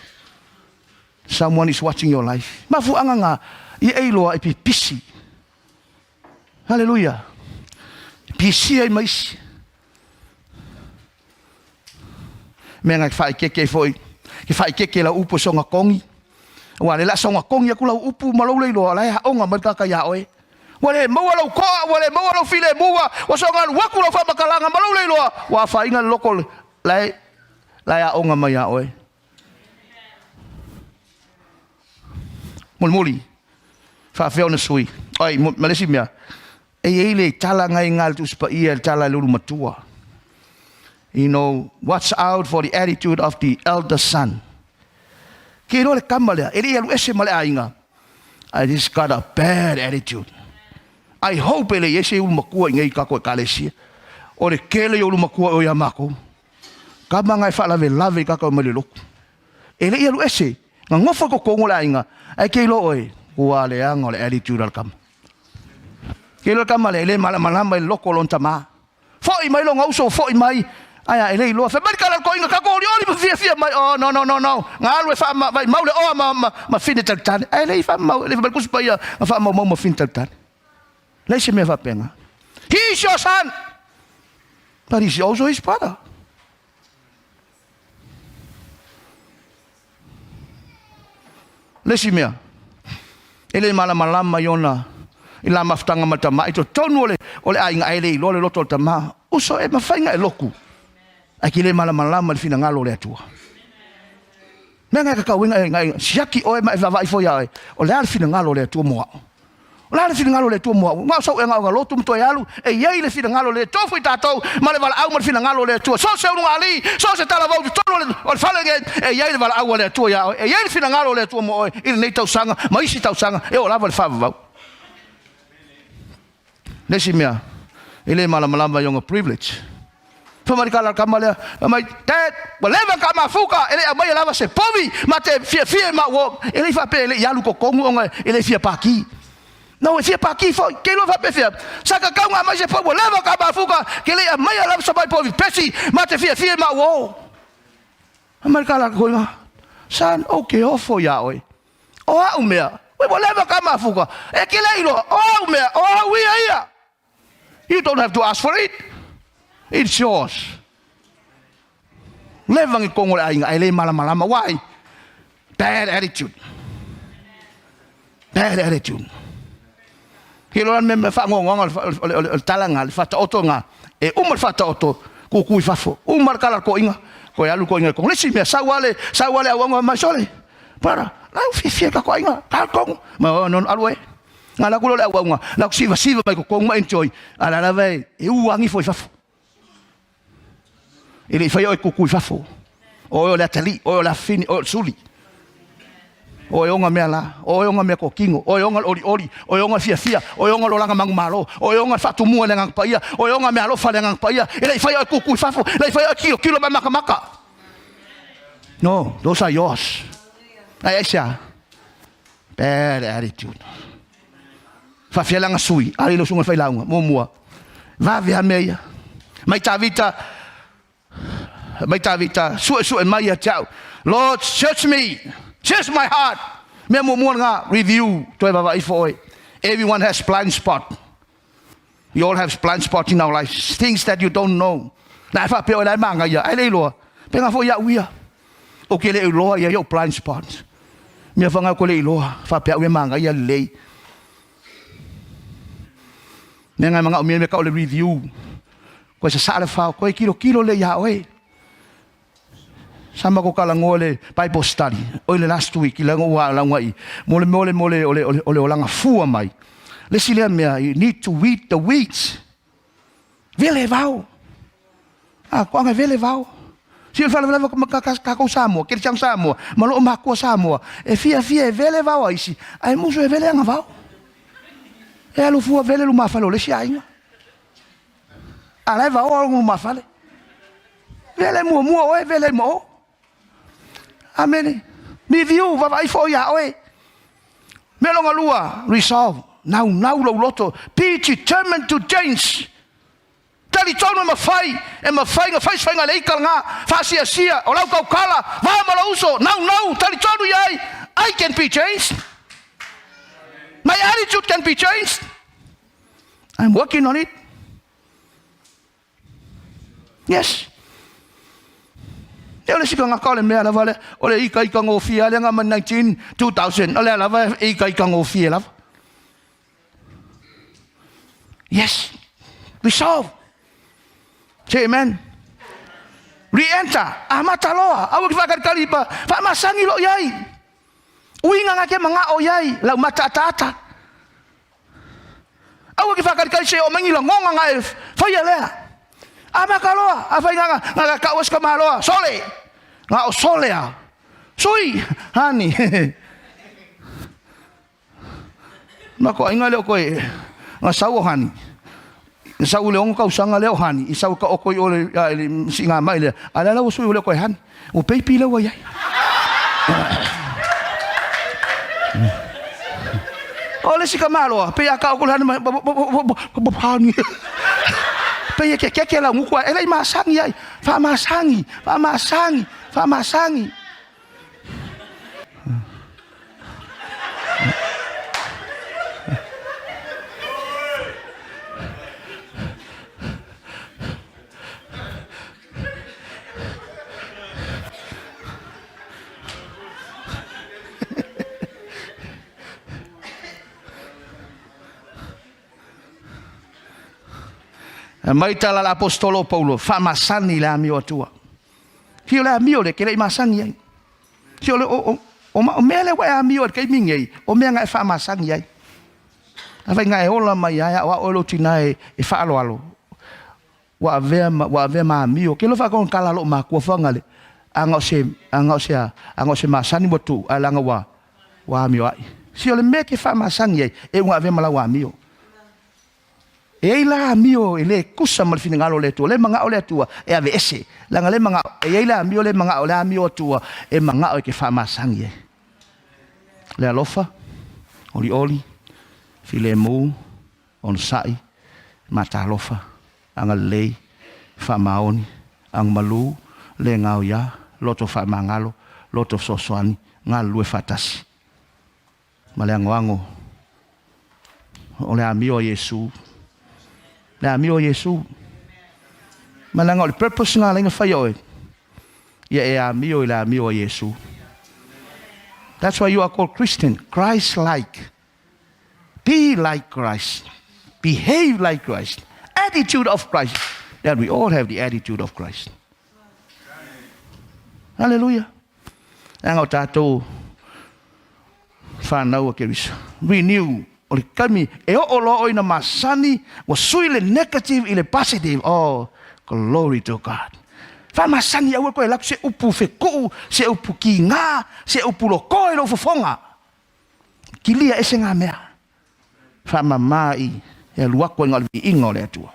Someone is watching your life. Mafuaaga na ia e iloa e pipisi. Haleluia. Pisia ai ma isi. Mea na whaikeke ai foi. Ke whaikeke lau upu e soga kongi. Ua le la soga kongi aku lau upu ma lou le iloa la e haonga mai le tagata iā oe. Ua le maua lou koa, ua le maua lou filemu, ua, ua soga alu aku lau faamatalaga ma lou le iloa, ua afaina le loko la e, la e aoga mai iā oe. Mulimuli, faafefea ona sui. Oi, ma le isi mea, e i ai le tala ngai ngā le Tusi Paia, le tala i le ulu matua. You know, watch out for the attitude of the elder son. Ke iloa le kama lea, e le i alu ese ma le aiga. I just got a bad attitude. I hope e le i ai se ulu matua i nei kako ekalesia. O le tele o ulu matua o ia mākou. Kama ngai faalavelave i kakau mai le lotu. E le i alu ese, na nofo i totonu o le aiga, ae ke iloa oe, ua leaga o le attitude a le kama. Ke iloa le kama lea, e le malamalama i le loko o lona tama. Foi mai lona uso, foi mai, ae a, e le iloa. Fai mai le tala a le toeaina, tatou olioli ma fiafia mai, oh no, no, no, no, na alu e faavaimau le oa ma, ma, ma fine talitali. Ae le i faamau, e le i fai mai le Tusi Paia, na faamaumau ma fine talitali. Leai se mea faapena. He is your son, but he is also his brother. Le isi mea, e le malamalama i ona, I la mafutaga ma le tama i totonu o le aiga ae le iloa le loto o le tama. Uso e mafai ona e lotu ae te le malamalama i le finagalo o le Atua. Mea na e tatau ai ona e siaki oe ma e vaavaai foi ia oe, o le a le finagalo o le Atua mo au? O le a le finagalo o le Atua mo au? Na o sau ega o lotu ma toe alu, e i ai le finagalo o le tofu i tatou ma le valaau ma le finagalo o le Atua. So o se ulugalii, so o se talavou i totonu o le fale lenei, e i ai le valaau a le Atua ia oe, e i ai le finagalo o le Atua mo oe i lenei tausaga ma isi tausaga e oo lava i le faavavau. Le isi mea, e le malamalama i ona privilege. Fai mai le tala a le tama lea, fai mai, Dad, ua leva ona mafuta, e le i aumaia lava se povi ma te fiafia i mau o. E le i faapea e le i alu i totonu ona e le fia paki. No, e fia paki foi. Ke iloa faapefea, sa tatau ona aumai se povi, ua leva ona mafuta, ke le i aumaia lava se mai povi pesi ma te fiafia i mau o. Fai mai le tala a le toeaina, Son, ou te ofo iā oe. O au mea, ua leva ona mafuta, e te le iloa, o au mea, o au ia ia. You don't have to ask for it. It's yours. Leva ni totonu o le aiga ae le malamalama. Why? Bad attitude. Bad attitude. Ke loa le mea faanoanoaga o le tala na, le faataoto na, e uma le faataoto, kuku i fafo. Uma le tala a le toeaina, toe alu le toeaina i totonu. Le isi mea, sau lava le, sau lava le auauna mai sole. Brother, la e fiafia i le tatou aiga, ta totonu. Ma no, alu e. Na alu atu lea o le auauna, la atu sivasiva mai totonu ma enjoy, a o la lava e u agi ifo i fafo. E le i faia oe kuku i fafo. O oe o le atalii, o oe o le afafine, o oe o le suli. O oe ona mea la, o oe ona mea tokino, o oe ona le olioli, o oe ona le fiafia, o oe ona le olaga manumalo, o oe ona le faatumua i le Agaga Paia, o oe ona meaalofa i le Agaga Paia. E le i faia oe kuku i fafo, e le i faia oe tilotilo ma makamaka. No, those are yours. Ai aisea? Bad attitude. Faafialaga sui, ali le susuga i le failauga, muamua, vave lava mea ia. Mai Tavita, mai Tavita, suesue mai ia te au. Lord, search me, search my heart. Mea muamua lena, review, toe vaavaai ifo oe. Everyone has blind spot. We all have blind spots in our lives, things that you don't know. Na e faapea oe la e magaia, ae le iloa. Pena foi au ia. Ou te le iloa ia i ou blind spots. Mea whanga ko le iloa, faapea au e magaia lelei. Mea ngai manga o mea me ka o le review. Koe sa sa le whao, koe kilo kilo le ia oe. Sa matou talanoa i le Bible study oi le last week i laga ua lauga i mo le mea o le mo le o le o le olaga fua mai. Le isi lea mea, you need to weed the weeds. Vele vao. A koaga vele vao. Si o le faalavelave ka ka tatou Samoa, kerisiano Samoa, ma loo makua Samoa, e fiafia e vele vao a isi, ae musu e vele agavao. E alu fua vele lumafale o le isi aiga. A la e vaoa lona lumafale. Vele muamua oe, vele ma o. Amene. Review, vaavaai foi iā oe. Mea lona lua, resolve. Naunau lou loto. Be determined to change. Talitonu e mafai, e mafai na fai se faiga le ika lena, faasiasia, o lau tautala, va ma lou uso, naunau, talitonu i ai, I can be changed. My attitude can be changed. I'm working on it. Yes. E o le isi tagata o le mea lava lea, o le ikaikagofie lava lea na aumai 19, 2000, o lea lava e ikaikagofie lava. Yes. Resolve. Say amen. Re-enter. Amata loa. Aua ki whakalikali pa. Whaamasangi lo iai. Uiga na ke mangao iai. Lau mata ataata. Aua ke whakalikali se o mangi lagonga nga e whaia lea. Amata loa. A whai nga nga ka ua maloa. Sole. Nga o sole a. Sui. Hani. Ma ko aiga lea o koe nga sau o hani. Na sau i le 6 tausaga lea o hani, i sau ka oko i o le a le siiga mai lea, a o lea la ua sui ua le o koe hani. Ua peipi lea ua i ai. O le isi tamaloa, pei a ka oko le hani ma hani. Pei e kekeke lau gutu ae, e le i masani ai. Faamasani, faamasani, faamasani. Mai tala le aposetolo o Paulo, faamasani i le amio Atua. Si o le amio lea, ke le i masani ai. Si o le o, o, o, o mea lea ua e amio ai le taimi nei, o mea na e faamasani ai. Afai na e ola mai ai, ao ao e lou tina e, e faaaloalo, ua avea ma, ua avea ma amio. Ke lofa kona tala loo makua fagale, a na o se, a na o se a, a na o se masani ua tuu, ae leaga ua, ua amio ai. Si o le mea ke faamasani ai, e uga avea ma lau amio. E i ai la amio e le tusa ma le finagalo o le Atua, le manao le Atua e aveese, leaga le manao, e i ai le amio le manao, le amio Atua e manao e ke faamasani ai. Le alofa, olioli, filemu, onosai, matalofa, agalelei, faamaoni, agamalu, le gaoia, loto faamagalo, loto fesoasoani, galulue faatasi. Ma le anoano o le amio a Iesu. Le amio a Iesu. Ma leaga o le purpose na ala ai faia oe. Ia e amio i le amio a Iesu. That's why you are called Christian, Christ-like. Be like Christ. Behave like Christ. Attitude of Christ. That we all have the attitude of Christ. Hallelujah. Leaga o tatou whanau a Keriso. Renew. O le taimi e oo loa oe ina masani, ua sui le negative i le positive. Oh, glory to God. Faamasani aua koe alu atu se upu fetuu, se upu kiga, se upu loko i lou fofoga. Kilia ese ngā mea. Faamama i e alu atu ai na o le viiga o le Atua.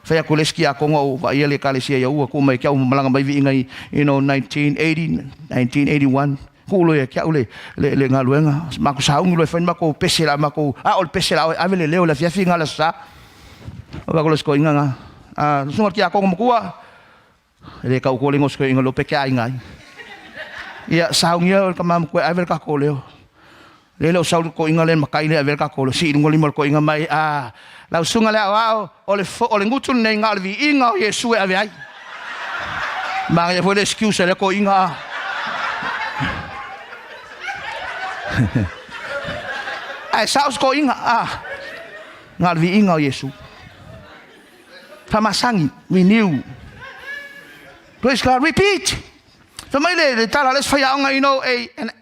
Fai atu le isi tiakono o vaaia le ekalesia ia ua tuu mai ke au malaga mai viiga i 1980, 1981. Tuu loa ia te au le, le, le galuega. Matou sauni loa e fai ni matou pese la matou, a o le pese la ave le leo i le afiafi na le aso Sa. O le toeaina na. A, susuga i le tiakono matua, e le tau kole se toeaina leo pe te aiga ai. Ia, saunia o le tama matua e ave le tatou leo. Le le o sau le toeaina le matai le ave le tatou leo. Sii i luga lima o le toeaina mai, a, lau susuga le aoao, o le, fo, o le gutu lenei na o le viiga o Iesu e ave ai. Manaia foi le excuse a lea toeaina a. Ae sao se toeaina a. Na o le viiga o Iesu. Faamasani, renew. Praise God, repeat. Fai mai le, le tala le isi faiaoga,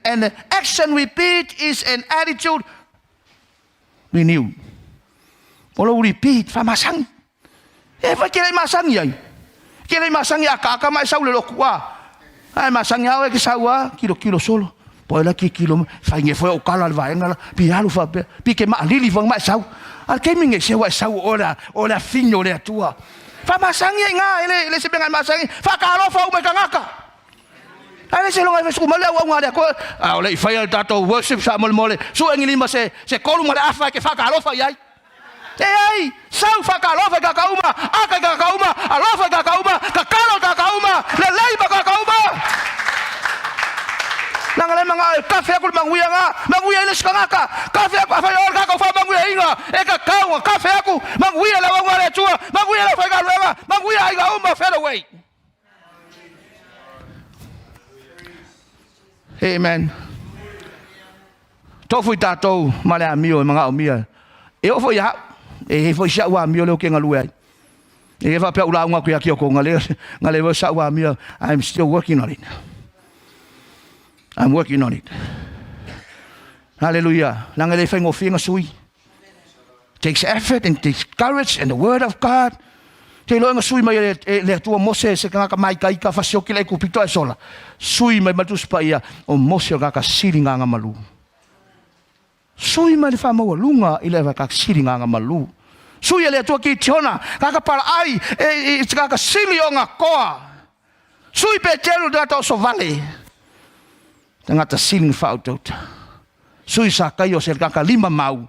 an action repeat is an attitude renew. O lou repeat, faamasani. E fai ke le masani ai. Ke le masani akaaka ma e sau le lotu a. Ae masani a oe ke sau a, kilo kilo solo. Po e la ki kilo, fai nge foi o kala le vaega la, pi alu faapea, pi ke maalili foi ma e sau. A le taimi nei se ua e sau o le, o le afine o le Atua. Faamasani ai ngā, e le, le se mea ngai masani, faatalofa uma i tagata. Ae le se loga e fai mai le auauna a le Atua, a o le i faia le tatou worship sa molemole, sue ni lima se, se tolu ma le afa e ke faatalofa i ai. Leai, sau faatalofa i tagata uma, aka i tagata uma, alofa i tagata uma, tatalo i tagata uma, lelei ma tagata uma. Leaga le manao e kafe atu le manuia na, manuia i le isi tagata, kafe atu, afai o le tatou faamanuiaina, e tatau ona kafe atu, manuia le auauna a le Atua, manuia le aufaigaluega, manuia aiga uma, fade away. Amen. Tofu i tatou ma le amio e manaomia. E oo foi ia au, e i ai foi si au amio lea ou te galue ai. E le faapea ou lauga atu ia te outou, na le iloa sa ou amio, I'm still working on it. I'm working on it. Hallelujah. Leaga e le faigofie na sui. Takes effort and takes courage and the word of God. Te iloa e na sui mai e e le Atua Mose se tagata maikaika fasioki le Aikupito ae sola. Sui mai ma le Tusi Paia o Mose o le tagata sili gaga malu. Sui mai le faamaualuga i le tagata sili gaga malu. Sui e le Atua Kitiona, tagata palaai e, e, tagata sili o na toa. Sui Peteru tagata osovale. Tagata sili na faautauta. Sui Sakaio se tagata lima mau,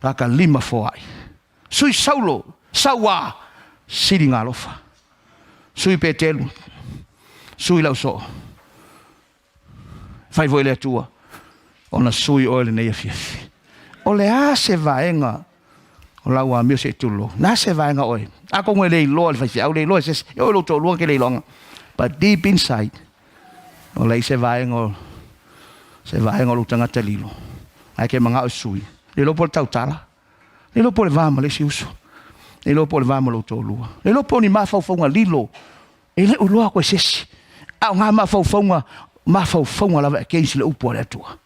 tagata lima foai. Sui Saulo, Sauā, sili galofa. Sui Petelu, sui lau soo. Fai foi le Atua ona sui oe lenei afiafi. O le a se vaega o lau amio se i tulou. Na se vaega oe. Atonu e le iloa le faifeau, le iloa e se isi. E oo i lou toalua ke le iloaga. But deep inside, o le ai se vaega o se vaega o lou tagata lilo. Ae ke manao e sui. Le iloa po o le tautala. Le iloa po o le va ma le isi uso. Le iloa po o le va ma lou toalua. Le iloa po o ni mafaufauga lilo e le o iloa atu e se isi. A o ngā mafaufauga, mafaufauga lava against le upu a le Atua.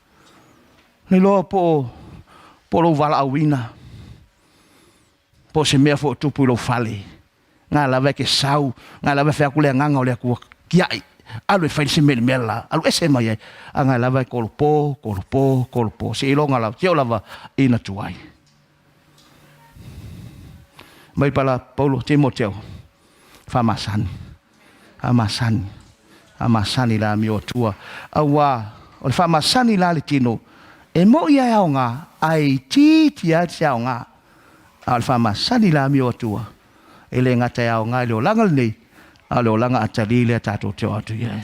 Le iloa po o, po o lou valaauina, po o se mea foi o tupu i lou fale. Ngā lava e te sau, ngā lava e fai atu le agaga o le Atua, tiai, alu e fai se mea i le mea la, alu ese mai ai. A ngā lava e kolopo, kolopo, kolopo, seiloga lava, seio lava ina tuai. Mai pala Paulo Timoteo, faamasani, faamasani, faamasani la amio atua. Auā, o le faamasani la le tino, e mo'i a e aoga, ae itiiti lava se aoga. A o le faamasani la amio atua, e le gata e aoga i le olaga lenei, a o le olaga atalii lea tatou te o atu i ai.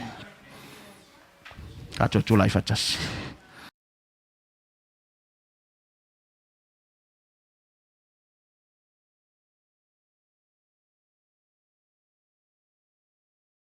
Tatou tulai faatasi.